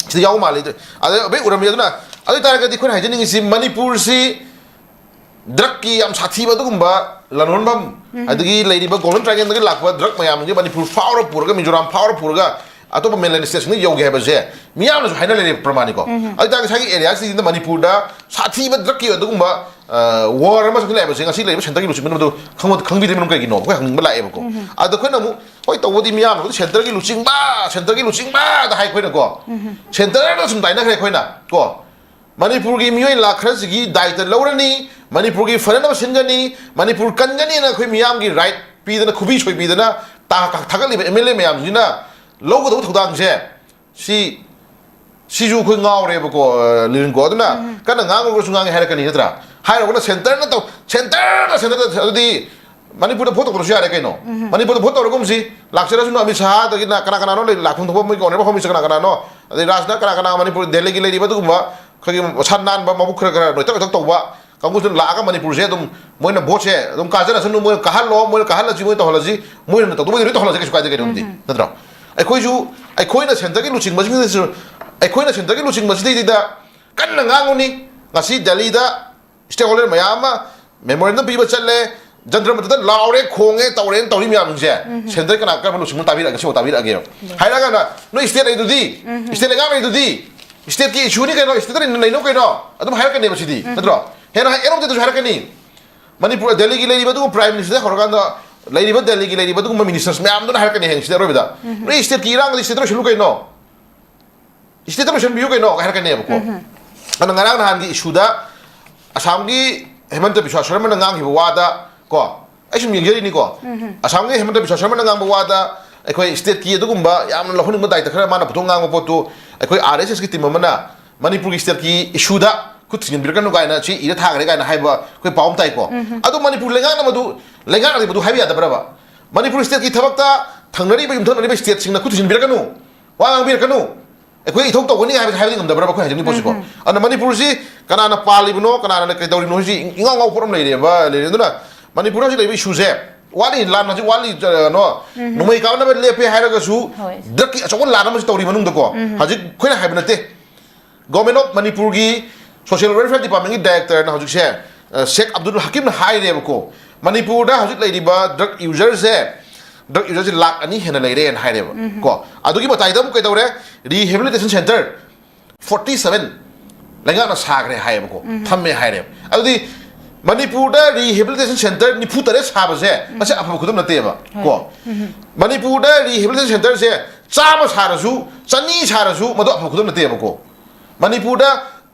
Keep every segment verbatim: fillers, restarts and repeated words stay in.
ꯁꯤꯗ ꯌꯥꯎꯕ ꯃꯥꯜꯂꯤ꯫ ꯑꯗ ꯑꯩꯈꯣꯏ ꯎꯔꯝꯃꯤ꯫ ꯑꯗꯨꯅ ꯑꯗꯨ ꯑꯣꯏꯇꯥꯔꯒꯗꯤ ꯑꯩꯈꯣꯏꯅ ꯍꯥꯏꯖꯅꯤꯡꯉꯤꯁꯤ, ꯃꯅꯤꯄꯨꯔꯁꯤ ꯗ꯭ꯔꯛꯀꯤ ꯌꯥꯝ ꯁꯥꯊꯤꯕ ꯑꯗꯨꯒꯨꯝꯕ ꯂꯂꯣꯟꯐꯝ, ꯑꯗꯒꯤ ꯂꯩꯔꯤꯕ ꯒꯣꯜꯗꯟ ꯇ꯭ꯔꯥꯏꯒꯦꯟꯗꯒꯤ ꯂꯥꯛꯄ ꯗ꯭ꯔꯛ ꯃꯌꯥꯝꯁꯦ ꯃꯅꯤꯄꯨꯔ ꯐꯥꯎꯔ ꯄꯨꯔꯒ, ꯃꯤꯖꯣꯔꯥꯝ ꯐꯥꯎꯔ ꯄꯨꯔꯒ ꯑꯇꯣꯞꯄ ꯃꯦꯟꯂꯦꯟ ꯁ꯭ꯇꯦꯠꯁꯤꯡꯗ ꯌꯧꯒꯦ ꯍꯥꯏꯕꯁꯦ ꯃꯤꯌꯥꯝꯅꯁꯨ ꯍꯥꯏꯅ ꯂꯩꯔꯦꯕ, ꯄ꯭ꯔꯃꯥꯅꯤꯀꯣ꯫ ꯑꯗꯨ ꯑꯣꯏꯇꯥꯔꯒꯗꯤ ꯉꯁꯥꯏꯒꯤ ꯑꯦꯔꯤꯌꯥꯁꯤꯡꯁꯤꯗ ꯃꯅꯤꯄꯨꯔꯗ ꯁꯥꯊꯤꯕ ꯗ꯭ꯔꯛꯀꯤ ꯑꯗꯨꯒꯨꯝꯕ, ꯑ, ꯋꯥꯔ ꯑꯃ ꯆꯪꯁꯤꯜꯂꯛꯑꯦꯕꯁꯦ ꯉꯁꯤ ꯂꯩꯔꯤꯕ ꯁꯦꯟꯇꯔꯒꯤ ꯂꯨꯆꯤꯡꯕꯗꯨꯅ ꯃꯗꯨ ꯈꯪꯕ-, ꯈꯪꯕꯤꯗ꯭ꯔꯤꯕꯅ ꯀꯩꯒꯤꯅꯣ ꯑꯩꯈꯣꯏ ꯍꯪꯅꯤꯡꯕ ꯂꯥꯛꯑꯦꯕꯀꯣ꯫ ꯑꯗꯣ ꯑꯩꯈꯣꯏꯅ ꯑꯃꯨꯛ, ꯍꯣꯏ, ꯇꯧꯕꯗꯤ ꯃꯤꯌꯥꯝꯅꯕꯨꯗꯤ ꯁꯦꯟꯇꯔꯒꯤ ꯂꯨꯆꯤꯡꯕ, ꯁꯦꯟꯇꯔꯒꯤ ꯂꯨꯆꯤꯡꯕꯗ ꯍꯥꯏ ꯑꯩꯈꯣꯏꯅꯀꯣ꯫ ꯁꯦꯟꯇꯔꯗ ꯁꯨꯝ ꯇꯥꯏꯅꯈ꯭ꯔꯦ ꯑꯩꯈꯣꯏꯅ ꯀꯣ꯫ ꯃꯅꯤꯄꯨꯔꯒꯤ ꯃꯤꯑꯣꯏ ꯂꯥꯛ ꯈꯔꯁꯤꯒꯤ ꯗꯥꯏꯇ ꯂꯧꯔꯅꯤ, ꯃꯅꯤꯄꯨꯔꯒꯤ ꯐꯅꯅꯕ ꯁꯤꯟꯒꯅꯤ, ꯃꯅꯤꯄꯨꯔ ꯀꯟꯒꯅꯤꯅ ꯑꯩꯈꯣꯏ ꯃꯤꯌꯥꯝꯒꯤ ꯔꯥꯏꯠ ꯄꯤꯗꯅ, ꯈꯨꯕꯤ ꯁꯣꯏꯕꯤꯗꯅ ꯇꯥ-, ꯊꯥꯒꯠꯂꯤꯕ ꯑꯦꯝ ꯑꯦꯜ ꯑꯦ ꯃꯌꯥꯝꯁꯤꯅ ꯂꯧꯒꯗꯕ ꯊꯧꯗꯥꯡꯁꯦ, ꯁꯤ, ꯁꯤꯁꯨ ꯑꯩꯈꯣꯏ ꯉꯥꯎꯔꯦꯕꯀꯣ, ꯑ, ꯂꯤꯔꯤꯟꯀꯣ꯫ ꯑꯗꯨꯅ ꯀꯟꯅ ꯉꯥꯡꯉꯨꯔꯒꯁꯨ ꯉꯥꯡꯉꯦ ꯍꯥꯏꯔꯛꯀꯅꯤ ꯅꯠꯇ꯭ꯔꯥ? ꯍꯥꯏꯔꯨꯔꯒꯅ ꯁꯦꯟꯇꯔꯅ ꯇꯧ-, ꯁꯦꯟꯇꯔꯅ, ꯁꯦꯟꯇꯔꯗ ꯑꯗꯨꯗꯤ ꯃꯅꯤꯄꯨꯔꯗ ꯚꯣꯠ ꯇꯧꯗ꯭ꯔꯁꯨ ꯌꯥꯔꯦ ꯀꯩꯅꯣ꯫ ꯃꯅꯤꯄꯨꯔꯗ ꯚꯣꯠ ꯇꯧꯔꯒꯨꯝꯁꯤ, ꯂꯥꯛꯆꯔꯁꯅꯨ ꯑꯃꯤꯠ ꯁꯥꯍꯗꯒꯤꯅ ꯀꯅꯥ ꯀꯅꯥꯅꯣ ꯂꯩ, ꯂꯥꯛꯐꯝ ꯊꯣꯛꯄ ꯃꯣꯏꯒꯤ ꯑꯣꯅꯔꯦꯕꯜ ꯍꯣꯝ ꯃꯤꯅꯤꯁꯇꯔ ꯀꯅꯥ ꯀꯅꯥꯅꯣ, ꯑꯗꯩ ꯔꯥꯖꯅ ꯀꯅꯥ ꯀꯅꯥ ꯃꯅꯤꯄꯨꯔ ꯗꯦꯜꯂꯤꯒꯤ ꯂꯩꯔꯤꯕ ꯑꯗꯨꯒꯨꯝꯕ ꯑꯩꯈꯣꯏꯒꯤ ꯃꯁꯥ ꯅꯥꯟꯕ, ꯃꯕꯨꯛ ꯈꯔ ꯈꯔ ꯅꯣꯏꯇꯛ ꯅꯣꯏꯇꯛ ꯇꯧꯕ ꯀꯥꯡꯕꯨꯁꯤꯅ ꯂꯥꯛꯑꯒ ꯃꯅꯤꯄꯨꯔꯁꯦ ꯑꯗꯨꯝ ꯃꯣꯏꯅ ꯚꯣꯠꯁꯦ ꯑꯗꯨꯝ ꯀꯥꯖꯔꯁꯅꯨ, ꯃꯣꯏꯅ ꯀꯥꯍꯜꯂꯣ, ꯃꯣꯏꯅ ꯀꯥꯍꯜꯂꯁꯤ, ꯃꯣꯏꯅ ꯇꯧꯍꯜꯂꯁꯤ, ꯃꯣꯏꯅ ꯇꯧꯗꯕ ꯂꯣꯏ ꯇꯧꯍꯜꯂꯁꯤ, ꯀꯩꯁꯨ ꯀꯥꯏꯗꯦ ꯀꯩꯅꯣꯗꯤ꯫ ꯅꯠꯇ꯭ꯔꯣ? ꯑꯩꯈꯣꯏꯁꯨ, ꯑꯩꯈꯣꯏꯅ ꯁꯦꯟꯇꯔꯒꯤ ꯂꯨꯆꯤꯡꯕꯁꯤꯡꯗꯁꯨ, ꯑꯩꯈꯣꯏꯅ ꯁꯦꯟꯇꯔꯒꯤ ꯂꯨꯆꯤꯡꯕꯁꯤꯗꯩꯗ ꯀꯟꯅ ꯉꯥꯡꯉꯨꯅꯤ꯫ ꯉꯁꯤ ꯗꯦꯜꯂꯤꯗ ꯁ꯭ꯇꯦꯛ ꯍꯣꯜꯗꯔ ꯃꯌꯥꯝ ꯑꯃ ꯃꯦꯃꯣꯔꯦꯟꯗꯝ ꯄꯤꯕ ꯆꯠꯂꯦ, ꯖꯟꯇ꯭ꯔ ꯃꯟꯇ꯭ꯔꯗ ꯂꯥꯎꯔꯦ, ꯈꯣꯡꯉꯦ, ꯇꯧꯔꯦꯅ ꯇꯧꯔꯤ ꯃꯌꯥꯝꯁꯤꯡꯁꯦ ꯁꯦꯟꯇꯔ ꯀꯅꯥ ꯀꯔꯝꯕ ꯂꯨꯆꯤꯡꯕꯅ ꯇꯥꯕꯤꯔꯛꯑꯒꯦ? ꯁꯤꯐꯥꯎ ꯇꯥꯕꯤꯔꯛꯑꯒꯦꯕ꯫ ꯍꯥꯏꯔꯒꯅ ꯅꯣꯏ ꯁ꯭ꯇꯦꯠ ꯂꯩꯗꯨꯗꯤ, ꯁ꯭ꯇꯦꯠ ꯂꯩꯉꯥꯛ ꯂꯩꯗꯨꯗꯤ, ꯁ꯭ꯇꯦꯠꯀꯤ ꯏꯁꯨꯅꯤ ꯀꯩꯅꯣ, ꯁ꯭ꯇꯦꯠꯇ ꯂꯩꯅꯧ ꯀꯩꯅꯣ, ꯑꯗꯨꯝ ꯍꯥꯏꯔꯛꯀꯅꯦꯕ ꯁꯤꯗꯤ, ꯅꯠꯇ꯭ꯔꯣ? ꯍꯦꯟꯅ ꯑꯦꯟ ꯑꯣꯐ ꯗꯦꯗꯁꯨ ꯍꯥꯏꯔꯛꯀꯅꯤ꯫ ꯃꯅꯤꯄꯨꯔ, ꯗꯦꯜꯂꯤꯒꯤ ꯂꯩꯔꯤꯕ ꯑꯗꯨꯒꯨꯝꯕ ꯄ꯭ꯔꯥꯏꯝ ꯃꯤꯅꯤꯁꯇꯔꯗꯒꯤ ꯍꯧꯔꯀꯥꯟꯗ ꯂꯩꯔꯤꯕ ꯗꯦꯜꯂꯤꯒꯤ ꯂꯩꯔꯤꯕ ꯑꯗꯨꯒꯨꯝꯕ ꯃꯤꯅꯤꯁꯇꯔꯁ ꯃꯌꯥꯝꯗꯨꯅ ꯍꯥꯏꯔꯛꯀꯅꯤ ꯍꯌꯦꯡ ꯁꯤꯗ ꯑꯔꯣꯏꯕꯗ, "ꯅꯣꯏ ꯁ꯭ꯇꯦꯠꯀꯤ ꯏꯔꯥꯡꯗꯤ ꯁ꯭ꯇꯦꯠꯇ ꯂꯣꯏꯁꯤꯜꯂꯨ ꯀꯩꯅꯣ, ꯁ꯭ꯇꯦꯠꯇ ꯂꯣꯏꯁꯤꯟꯕꯤꯌꯨ ꯀꯩꯅꯣ" ꯍꯥꯏꯔꯛꯀꯅꯦꯕꯀꯣ꯫ ꯑꯗꯨꯅ ꯉꯔꯥꯡ ꯅꯍꯥꯟꯒꯤ ꯏꯁꯨꯗ ꯑꯁꯥꯝꯒꯤ ꯍꯦꯃꯟꯇ ꯕꯤꯁ꯭ꯋꯥ ꯁꯔꯃꯅ ꯉꯥꯡꯈꯤꯕ ꯋꯥꯗ ꯀꯣ, ꯑꯩ ꯁꯨꯝ ꯌꯦꯡꯖꯔꯤꯅꯤꯀꯣ, ꯑꯁꯥꯝꯒꯤ ꯍꯦꯃꯟꯇ ꯕꯤꯁ꯭ꯋꯥ ꯁꯔꯃꯅ ꯉꯥꯡꯕ ꯋꯥꯗ ꯑꯩꯈꯣꯏ ꯁ꯭ꯇꯦꯠꯀꯤ ꯑꯗꯨꯒꯨꯝꯕ ꯌꯥꯝꯅ ꯂꯧꯍꯟꯅꯤꯡꯕ ꯗꯥꯏꯇ ꯈꯔ ꯃꯥꯅ ꯄꯨꯊꯣꯛ ꯉꯥꯡꯕ ꯄꯣꯠꯇꯨ ꯑꯩꯈꯣꯏ ꯑꯥꯔ ꯑꯦꯁ ꯑꯦꯁꯀꯤ ꯇꯤꯝ ꯑꯃꯅ ꯃꯅꯤꯄꯨꯔꯒꯤ ꯁ꯭ꯇꯦꯠꯀꯤ ꯏꯁꯨꯗ ꯈꯨꯠ ꯊꯤꯡꯖꯤꯟꯕꯤꯔꯛꯀꯅꯨ ꯀꯥꯏꯅ ꯁꯤ ꯏꯔ ꯊꯥꯈ꯭ꯔꯦ ꯀꯥꯏꯅ ꯍꯥꯏꯕ ꯑꯩꯈꯣꯏ ꯄꯥꯎ ꯑꯃ ꯇꯥꯏꯀꯣ꯫ ꯑꯗꯨ ꯃꯅꯤꯄꯨꯔ ꯂꯩꯉꯥꯛꯅ ꯃꯗꯨ, ꯂꯩꯉꯥꯛꯅꯗꯤ ꯃꯗꯨ ꯍꯥꯏꯕ ꯌꯥꯗꯕ꯭ꯔꯕ? ꯃꯅꯤꯄꯨꯔ ꯁ꯭ꯇꯦꯠꯀꯤ ꯊꯕꯛꯇ ꯊꯪꯅꯔꯤꯕ ꯌꯨꯝꯊꯪꯅꯔꯤꯕ ꯁ꯭ꯇꯦꯠꯁꯤꯡꯅ ꯈꯨꯠ ꯊꯤꯡꯖꯤꯟꯕꯤꯔꯛꯀꯅꯨ, ꯋꯥ ꯉꯥꯡꯕꯤꯔꯛꯀꯅꯨ, ꯑꯩꯈꯣꯏ ꯏꯊꯧ ꯇꯧꯒꯅꯤ ꯍꯥꯏꯕꯁꯤ ꯍꯥꯏꯕꯗꯤ ꯉꯝꯗꯕ꯭ꯔꯕ ꯑꯩꯈꯣꯏ ꯍꯥꯏꯖꯅꯤꯡꯉꯤ ꯄꯣꯠꯁꯤꯀꯣ? ꯑꯗꯨꯅ ꯃꯅꯤꯄꯨꯔꯁꯤ ꯀꯅꯥꯅ ꯄꯥꯜꯂꯤꯕꯅꯣ, ꯀꯅꯥꯅ ꯀꯩꯗꯧꯔꯤꯕꯅꯣ ꯍꯥꯏꯁꯤ ꯏꯉꯥꯎ ꯉꯥꯎꯕ ꯄꯣꯠ ꯑꯃ ꯂꯩꯔꯦꯕ, ꯂꯩꯔꯦ꯫ ꯑꯗꯨꯅ ꯃꯅꯤꯄꯨꯔꯗ ꯍꯧꯖꯤꯛ ꯂꯩꯔꯤꯕ ꯏꯁꯨꯁꯦ ꯋꯥꯠꯂꯤ, ꯂꯥꯟ ꯍꯧꯖꯤꯛ ꯋꯥꯠꯂꯤ, ꯀꯩꯅꯣ, ꯅꯣꯡꯃꯩ ꯀꯥꯞꯅꯕ ꯂꯦꯞꯄꯦ ꯍꯥꯏꯔꯒꯁꯨ, ꯍꯣꯏ꯫ ꯗ꯭ꯔꯛꯀꯤ ꯑꯆꯧꯕ ꯂꯥꯟ ꯑꯃꯁꯨ ꯇꯧꯔꯤ ꯃꯅꯨꯡꯗꯀꯣ꯫ ꯍꯧꯖꯤꯛ ꯑꯩꯈꯣꯏꯅ ꯍꯥꯏꯕ ꯅꯠꯇꯦ, ꯒꯣꯔꯃꯦꯟ ꯑꯣꯐ ꯃꯅꯤꯄꯨꯔꯒꯤ ꯁꯣꯁꯤꯌꯦꯜ ꯋꯦꯜꯐꯤꯌꯔ ꯗꯤꯄꯥꯔꯠꯃꯦꯟꯒꯤ ꯗꯥꯏꯔꯦꯛꯇꯔꯅ ꯍꯧꯖꯤꯛꯁꯦ, ꯑ, ꯁꯦꯈ ꯑꯕꯗꯨꯜ ꯍꯀꯤꯝꯅ ꯍꯥꯏꯔꯦꯕꯀꯣ, ꯃꯅꯤꯄꯨꯔꯗ ꯍꯧꯖꯤꯛ ꯂꯩꯔꯤꯕ ꯗ꯭ꯔꯛ ꯌꯨꯖꯔꯁꯦ, ꯗ꯭ꯔꯛ ꯌꯨꯖꯔꯁꯦ ꯂꯥꯛ ꯑꯅꯤ ꯍꯦꯟꯅ ꯂꯩꯔꯦꯅ ꯍꯥꯏꯔꯦꯕ꯫ ꯀꯣ, ꯑꯗꯨꯒꯤ ꯃꯇꯥꯏꯗ ꯑꯃꯨꯛ ꯀꯩꯗꯧꯔꯦ? ꯔꯤꯍꯦꯕꯤꯂꯤꯇꯦꯁꯟ ꯁꯦꯟꯇꯔ ꯐꯣꯔꯇꯤ ꯁꯚꯦꯟ ꯂꯩꯉꯥꯛꯅ ꯁꯥꯈ꯭ꯔꯦ ꯍꯥꯏꯌꯦꯕꯀꯣ, ꯊꯝꯃꯦ ꯍꯥꯏꯔꯦꯕ꯫ ꯑꯗꯨꯗꯤ ꯃꯅꯤꯄꯨꯔꯗ ꯔꯤꯍꯦꯕꯤꯂꯤꯇꯦꯁꯟ ꯁꯦꯟꯇꯔ ꯅꯤꯐꯨ ꯇꯔꯦꯠ ꯁꯥꯕꯁꯦ, ꯃꯁꯤ ꯑꯐꯕ ꯈꯨꯗꯝ ꯅꯠꯇꯦꯕ꯫ ꯀꯣ, ꯃꯅꯤꯄꯨꯔꯗ ꯔꯤꯍꯦꯕꯤꯂꯤꯇꯦꯁꯟ ꯁꯦꯟꯇꯔꯁꯦ ꯆꯥꯝꯃ ꯁꯥꯔꯁꯨ, ꯆꯅꯤ ꯁꯥꯔꯁꯨ, ꯃꯗꯨ ꯑꯐꯕ ꯈꯨꯗꯝ ꯅꯠꯇꯦꯕꯀꯣ꯫ ꯃꯅꯤꯄꯨꯔꯗ,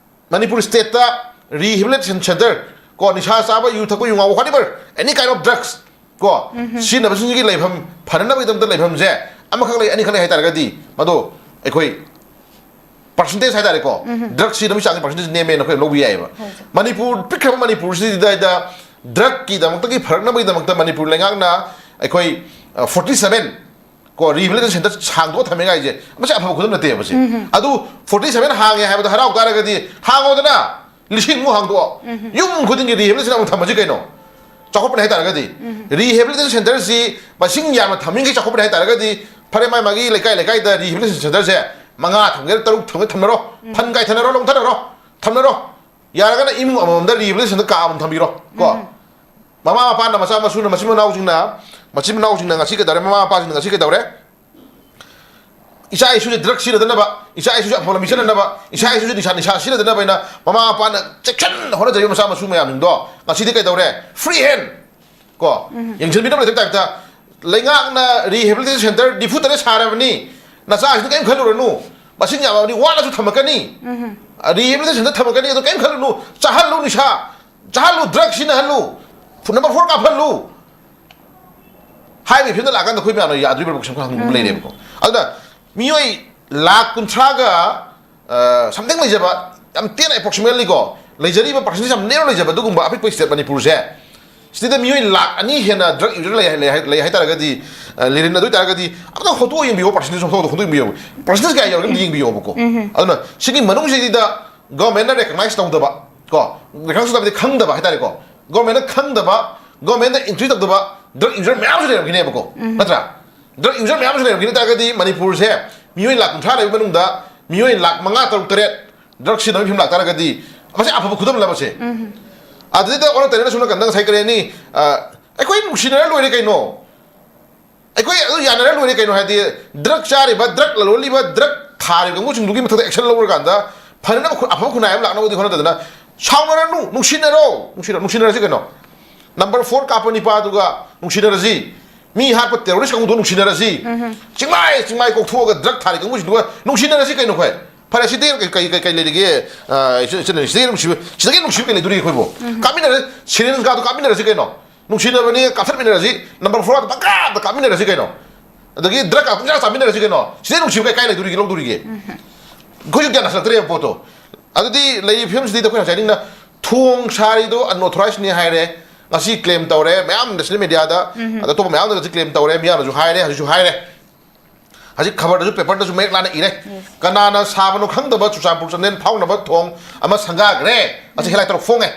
ꯃꯅꯤꯄꯨꯔ ꯁ꯭ꯇꯦꯠꯇ ꯔꯤꯍꯦꯕꯤꯂꯤꯇꯦꯁꯟ ꯁꯦꯟꯇꯔ, ꯀꯣ, ꯅꯤꯁꯥ ꯆꯥꯕ, ꯌꯨ ꯊꯛꯄ, ꯌꯨ ꯉꯥꯎꯕ, whatever, any kind of drugs, ꯀꯣ, ꯁꯤꯖꯤꯟꯅꯕꯁꯤꯡꯁꯤꯒꯤ ꯂꯩꯐꯝ ꯐꯅꯅꯕꯒꯤꯗꯃꯛꯇ ꯂꯩꯐꯝꯁꯦ ꯑꯃꯈꯛ ꯂꯩ, ꯑꯅꯤꯈꯛ ꯂꯩ ꯍꯥꯏꯇꯥꯔꯒꯗꯤ, ꯃꯗꯣ ꯑꯩꯈꯣꯏ ꯄꯥꯔꯁꯦꯟꯇꯦꯖ ꯍꯥꯏꯇꯥꯔꯦꯀꯣ, ꯗ꯭ꯔꯒ ꯁꯤꯖꯤꯟꯅꯕꯒꯤ ꯆꯥꯡꯒꯤ ꯄꯥꯔꯁꯦꯟꯇꯦꯖ ꯅꯦꯝꯃꯦꯅ ꯑꯩꯈꯣꯏ ꯂꯧꯕ ꯌꯥꯏꯑꯕ꯫ ꯃꯅꯤꯄꯨꯔ, ꯄꯤꯛꯈ꯭ꯔꯕ ꯃꯅꯤꯄꯨꯔꯁꯤꯗ ꯗ꯭ꯔꯒꯀꯤꯗꯃꯛꯇꯒꯤ ꯐꯔꯛꯅꯕꯒꯤꯗꯃꯛꯇ ꯃꯅꯤꯄꯨꯔ ꯂꯩꯉꯥꯛꯅ ꯑꯩꯈꯣꯏ ꯐꯣꯔꯇꯤ ꯁꯚꯦꯟ, ꯀꯣ, ꯔꯤꯍꯦꯕꯤꯂꯤꯇꯦꯁꯟ ꯁꯦꯟꯇꯔ ꯁꯥꯡꯗꯣꯛꯑ ꯊꯝꯃꯦ ꯍꯥꯏꯁꯦ, ꯃꯁꯤ ꯑꯐꯕ ꯈꯨꯗꯝ ꯅꯠꯇꯦꯕ ꯁꯤ꯫ ꯑꯗꯨ ꯐꯣꯔꯇꯤ ꯁꯚꯦꯟ ꯍꯥꯡꯉꯦ ꯍꯥꯏꯕꯗ ꯍꯔꯥꯎ ꯇꯥꯔꯒꯗꯤ ꯍꯥꯡꯉꯣꯗꯅ, ꯂꯤꯁꯤꯡꯃꯨꯛ ꯍꯥꯡꯗꯣꯛꯑꯣ꯫ ꯌꯨꯝ ꯈꯨꯗꯤꯡꯒꯤ ꯔꯤꯍꯦꯕꯤꯂꯤꯇꯦꯁꯟ ꯑꯃꯨꯛ ꯊꯝꯃꯁꯤ ꯀꯩꯅꯣ? ꯆꯥꯎꯈꯠꯄꯅꯦ ꯍꯥꯏꯇꯥꯔꯒꯗꯤ, ꯔꯤꯍꯦꯕꯤꯂꯤꯇꯦꯁꯟ ꯁꯦꯟꯇꯔꯁꯤ ꯃꯁꯤꯡ ꯌꯥꯝꯅ ꯊꯝꯃꯤꯈꯩ ꯆꯥꯎꯈꯠꯄꯅꯦ ꯍꯥꯏꯇꯥꯔꯒꯗꯤ, ꯐꯔꯦ, ꯃꯥꯏ ꯃꯥꯒꯤ ꯂꯩꯀꯥꯏ ꯂꯩꯀꯥꯏꯗ ꯔꯤꯍꯦꯕꯤꯂꯤꯇꯦꯁꯟ ꯁꯦꯟꯇꯔꯁꯦ ꯃꯉꯥ ꯊꯝꯒꯦꯔꯥ, ꯇꯔꯨꯛ ꯊꯝꯒꯦꯔꯥ, ꯊꯝꯅꯔꯣ꯫ ꯐꯟ ꯀꯥꯏꯊꯅꯔꯣ, ꯂꯧꯊꯅꯔꯣ, ꯊꯝꯅꯔꯣ꯫ ꯌꯥꯔꯒꯅ ꯏꯃꯨꯡ ꯑꯃꯃꯝꯗ ꯔꯤꯍꯦꯕꯤꯂꯤꯇꯦꯁꯟꯗ ꯀꯥ ꯑꯃꯃꯝ ꯊꯝꯕꯤꯔꯣ꯫ ꯀꯣ, ꯃꯃꯥ ꯃꯄꯥꯅ ꯃꯆꯥ ꯃꯁꯨꯅ, ꯃꯆꯤꯟ ꯃꯅꯥꯎꯁꯤꯡꯅ, ꯃꯆꯤꯟ ꯃꯅꯥꯎꯁꯤꯡꯅ ꯉꯁꯤ ꯀꯩꯗꯧꯔꯦ, ꯃꯃꯥ ꯃꯄꯥꯁꯤꯡꯅ ꯉꯁꯤ ꯀꯩꯗꯧꯔꯦ? ꯏꯆꯥ ꯏꯁꯨꯁꯦ ꯗ꯭ꯔꯒ ꯁꯤꯖꯤꯟꯅꯗꯅꯕ, ꯏꯆꯥ ꯏꯁꯨꯁꯦ ꯑꯐꯕ ꯂꯝꯕꯤ ꯆꯠꯅꯅꯕ, ꯏꯆꯥ ꯏꯁꯨꯁꯦ ꯅꯤꯁꯥ, ꯅꯤꯁꯥ ꯁꯤꯖꯤꯟꯅꯗꯅꯕ ꯍꯥꯏꯅ ꯃꯃꯥ ꯃꯄꯥꯅ ꯆꯦꯛꯁꯤꯟꯅ ꯍꯣꯠꯅꯖꯔꯤꯕ ꯃꯆꯥ ꯃꯁꯨ ꯃꯌꯥꯝꯁꯤꯡꯗꯣ ꯉꯁꯤꯗꯤ ꯀꯩꯗꯧꯔꯦ? ꯐ꯭ꯔꯤ ꯍꯦꯟ, ꯀꯣ, ꯌꯦꯡꯁꯤꯟꯕꯤꯗꯕ ꯂꯩꯇꯕ ꯇꯥꯏꯞꯇ, ꯂꯩꯉꯥꯛꯅ ꯔꯤꯍꯦꯕꯤꯂꯤꯇꯦꯁꯟ ꯁꯦꯟꯇꯔ ꯅꯤꯐꯨ ꯇꯔꯦꯠ ꯁꯥꯔꯕꯅꯤ, ꯅꯆꯥꯁꯤꯡꯗ ꯀꯔꯤꯝ ꯈꯜꯂꯨꯔꯅꯨ, ꯃꯁꯤꯡ ꯌꯥꯝꯃꯕꯅꯤ, ꯋꯥꯠꯂꯁꯨ ꯊꯝꯃꯛꯀꯅꯤ, ꯔꯤꯍꯦꯕꯤꯂꯤꯇꯦꯁꯟ ꯁꯦꯟꯇꯔ ꯊꯝꯃꯛꯀꯅꯤ, ꯑꯗꯨ ꯀꯔꯤꯝ ꯈꯜꯂꯨꯅꯨ, ꯆꯥꯍꯜꯂꯨ ꯅꯤꯁꯥ, ꯆꯥꯍꯜꯂꯨ, ꯗ꯭ꯔꯒ ꯁꯤꯖꯤꯟꯅꯍꯜꯂꯨ, ꯅꯝꯕꯔ ꯐꯣꯔ ꯀꯥꯞꯍꯜꯂꯨ ꯍꯥꯏꯕꯒꯤ ꯐꯤꯕꯝꯗ ꯂꯥꯛꯀꯥꯟꯗ ꯑꯩꯈꯣꯏ ꯃꯌꯥꯝꯅ ꯌꯥꯗꯣꯔꯤꯕ꯭ꯔꯥ ꯀꯣꯏꯁꯟ ꯈꯔ ꯍꯪꯅꯤꯡꯕ ꯂꯩꯔꯦꯕꯀꯣ꯫ ꯑꯗꯨꯅ ꯃꯤꯑꯣꯏ ꯂꯥꯛ ꯀꯨꯟꯊ꯭ꯔꯥꯒ, ꯑ, something ꯂꯩꯖꯕ, ꯌꯥꯝ ꯇꯦꯟꯅ approximately ꯀꯣ, ꯂꯩꯖꯔꯤꯕ percentage ꯌꯥꯝ narrow ꯂꯩꯖꯕ ꯑꯗꯨꯒꯨꯝꯕ ꯑꯄꯤꯛꯄ state ꯃꯅꯤꯄꯨꯔꯁꯦ, ꯁꯤꯗ ꯃꯤꯑꯣꯏ ꯂꯥꯛ ꯑꯅꯤ ꯍꯦꯟꯅ ꯗ꯭ꯔꯒ ꯌꯨꯖꯔ ꯂꯩ, ꯂꯩ, ꯂꯩ ꯍꯥꯏꯇꯥꯔꯒꯗꯤ, ꯑ, ꯂꯤꯔꯤꯟ, ꯑꯗꯨ ꯑꯣꯏꯇꯥꯔꯒꯗꯤ ꯑꯝꯇꯪ ꯍꯣꯠꯇꯣꯛꯑ ꯌꯦꯡꯕꯤꯌꯣ, percentage ꯍꯣꯠꯇꯣꯛꯑ ꯌꯦꯡꯕꯤꯌꯣ, percentage ꯀꯌꯥ ꯌꯧꯔꯒꯦ ꯑꯝꯇ ꯌꯦꯡꯕꯤꯌꯣꯕꯀꯣ꯫ ꯑꯗꯨꯅ ꯁꯤꯒꯤ ꯃꯅꯨꯡꯁꯤꯗ government ꯅ recognize ꯇꯧꯗꯕ ꯀꯣ, recognize ꯇꯧꯗꯕꯗꯤ ꯈꯪꯗꯕ ꯍꯥꯏꯇꯥꯔꯦꯀꯣ, government ꯅ ꯈꯪꯗꯕ, government ꯅ entry ꯇꯧꯗꯕ, ꯗ꯭ꯔꯒ ꯌꯨꯖꯔ ꯃꯌꯥꯝꯁꯨ ꯂꯩꯔꯝꯈꯤꯅꯦꯕꯀꯣ, ꯅꯠꯇ꯭ꯔꯥ? ꯗ꯭ꯔꯒ ꯌꯨꯖꯔ ꯃꯌꯥꯝꯁꯨ ꯂꯩꯔꯝꯈꯤꯅ ꯇꯥꯔꯒꯗꯤ ꯃꯅꯤꯄꯨꯔꯁꯦ ꯃꯤꯑꯣꯏ ꯂꯥꯛ ꯀꯨꯟꯊ꯭ꯔꯥ ꯂꯩꯕ ꯃꯅꯨꯡꯗ ꯃꯤꯑꯣꯏ ꯂꯥꯛ ꯃꯉꯥ, ꯇꯔꯨꯛ, ꯇꯔꯦꯠ ꯗ꯭ꯔꯒ ꯁꯤꯖꯤꯟꯅꯕꯒꯤ ꯐꯤꯕꯝ ꯂꯥꯛꯇꯥꯔꯒꯗꯤ ꯃꯁꯤ ꯑꯐꯕ ꯈꯨꯗꯝ ꯑꯃꯁꯦ꯫ ꯑꯗꯨꯗ ꯑꯣꯟꯅ ꯇꯩꯅꯅ ꯁꯣꯝ ꯅꯥꯀꯟꯗ ꯉꯁꯥꯏ ꯀꯔꯤ ꯍꯥꯏꯅꯤ, ꯑ, ꯑꯩꯈꯣꯏ ꯅꯨꯡꯁꯤꯅꯔ ꯂꯣꯏꯔꯦ ꯀꯩꯅꯣ꯫ ꯑꯩꯈꯣꯏ ꯑꯗꯨ ꯌꯥꯅꯔ ꯂꯣꯏꯔꯦ ꯀꯩꯅꯣ꯫ ꯍꯥꯏꯗꯤ ꯗ꯭ꯔꯒ ꯆꯥꯔꯤꯕ, ꯗ꯭ꯔꯒ ꯂꯂꯣꯜꯂꯤꯕ, ꯗ꯭ꯔꯒ ꯊꯥꯔꯤꯕ ꯀꯥꯡꯕꯨꯁꯤꯡꯗꯨꯒꯤ ꯃꯊꯛꯇ ꯑꯦꯛꯁꯟ ꯂꯧꯔꯀꯥꯟꯗ ꯐꯅꯅꯕ ꯈꯨ-, ꯑꯐꯕ ꯈꯨꯟꯅꯥꯏ ꯑꯃ ꯂꯥꯛꯅꯕꯗꯤ ꯍꯣꯠꯅꯗꯗꯅ ꯁꯥꯎꯅꯔꯅꯨ, ꯅꯨꯡꯁꯤꯅꯔꯣ, ꯅꯨꯡꯁꯤꯅ-, ꯅꯨꯡꯁꯤꯅꯔꯁꯤ ꯀꯩꯅꯣ꯫ ꯅꯝꯕꯔ ꯐꯣꯔ ꯀꯥꯞꯄ ꯅꯤꯄꯥꯗꯨꯒ ꯅꯨꯡꯁꯤꯅꯔꯁꯤ, ꯃꯤ ꯍꯥꯠꯄ ꯇꯦꯔꯣꯔꯤꯁ ꯀꯥꯡꯕꯨꯗꯨ ꯅꯨꯡꯁꯤꯅꯔꯁꯤ, ꯆꯤꯡꯃꯥꯏ ꯆꯤꯡꯃꯥꯏ ꯀꯣꯛꯊꯣꯛꯑꯒ ꯗ꯭ꯔꯒ ꯊꯥꯔꯤ ꯀꯥꯡꯕꯨꯁꯤꯡꯗꯨꯒ ꯅꯨꯡꯁꯤꯅꯔꯁꯤ ꯀꯩꯅꯣ꯫ ꯑꯩꯈꯣꯏ ꯐꯔꯦ, ꯁꯤꯗꯤ ꯀꯩ, ꯀꯩ, ꯀꯩ, ꯀꯩ ꯂꯩꯔꯤꯒꯦ? ꯑ, ꯏꯆꯟ-, ꯏꯆꯟ-, ꯁꯤꯗꯒꯤ ꯅꯨꯡꯁꯤꯕ, ꯁꯤꯗꯒꯤ ꯅꯨꯡꯁꯤꯕ ꯀꯩ ꯂꯩꯗꯣꯔꯤꯒꯦ ꯑꯩꯈꯣꯏꯕꯨ? ꯀꯥꯞꯃꯤꯟꯅꯔꯁꯤ, ꯁꯤꯔꯤꯟꯁꯒꯗꯣ ꯀꯥꯞꯃꯤꯟꯅꯔꯁꯤ ꯀꯩꯅꯣ꯫ ꯅꯨꯡꯁꯤꯅꯕꯅꯤ, ꯀꯥꯞꯊꯠꯃꯤꯟꯅꯔꯁꯤ, ꯅꯝꯕꯔ ꯐꯣꯔꯗ ꯄꯪꯀꯥꯞꯇ ꯀꯥꯞꯃꯤꯟꯅꯔꯁꯤ ꯀꯩꯅꯣ꯫ ꯑꯗꯒꯤ ꯗ꯭ꯔꯒ ꯄꯪꯆꯥ ꯆꯥꯃꯤꯟꯅꯔꯁꯤ ꯀꯩꯅꯣ꯫ ꯁꯤꯗꯩ ꯅꯨꯡꯁꯤꯕ ꯀꯩ, ꯀꯥꯏ ꯂꯩꯗꯣꯔꯤꯒꯦ, ꯂꯧꯗꯣꯔꯤꯒꯦ? ꯑꯩꯈꯣꯏꯁꯨ ꯒ꯭ꯌꯥꯟ ꯇꯥꯁꯜꯂꯛꯇ꯭ꯔꯦꯕ ꯄꯣꯠꯇꯣ꯫ ꯑꯗꯨꯗꯤ ꯂꯩꯔꯤꯕ ꯐꯤꯕꯝꯁꯤꯗꯤ ꯑꯩꯈꯣꯏꯅ ꯉꯁꯥꯏ ꯅꯤꯡꯅ ꯊꯣꯡ ꯁꯥꯔꯤꯗꯣ unauthorizedꯅꯤ ꯍꯥꯏꯔꯦ, ꯉꯁꯤ ꯀ꯭ꯂꯦꯝ ꯇꯧꯔꯦ, ꯃꯌꯥꯝ ꯅꯦꯁꯅꯦꯜ ꯃꯦꯗꯤꯌꯥꯗ, ꯑꯗ ꯑꯇꯣꯞꯄ ꯃꯌꯥꯝꯗꯁꯨ ꯀ꯭ꯂꯦꯝ ꯇꯧꯔꯦ, ꯃꯤꯌꯥꯝꯅꯁꯨ ꯍꯥꯏꯔꯦ, ꯍꯧꯖꯤꯛꯁꯨ ꯍꯥꯏꯔꯦ꯫ ꯍꯧꯖꯤꯛ ꯈꯕꯔꯗꯁꯨ, ꯄꯦꯄꯔꯗꯁꯨ ꯃꯌꯦꯛ ꯂꯥꯟꯅ ꯏꯔꯦ꯫ ꯀꯅꯥꯅ ꯁꯥꯕꯅꯣ ꯈꯪꯗꯕ ꯆꯨꯔꯆꯥꯟꯄꯨꯔ ꯆꯥꯟꯗꯦꯜ ꯐꯥꯎꯅꯕ ꯊꯣꯡ ꯑꯃ ꯁꯪꯒꯥꯈ꯭ꯔꯦ꯫ ꯑꯁꯤ headline ꯇꯧꯔ ꯐꯣꯡꯉꯦ꯫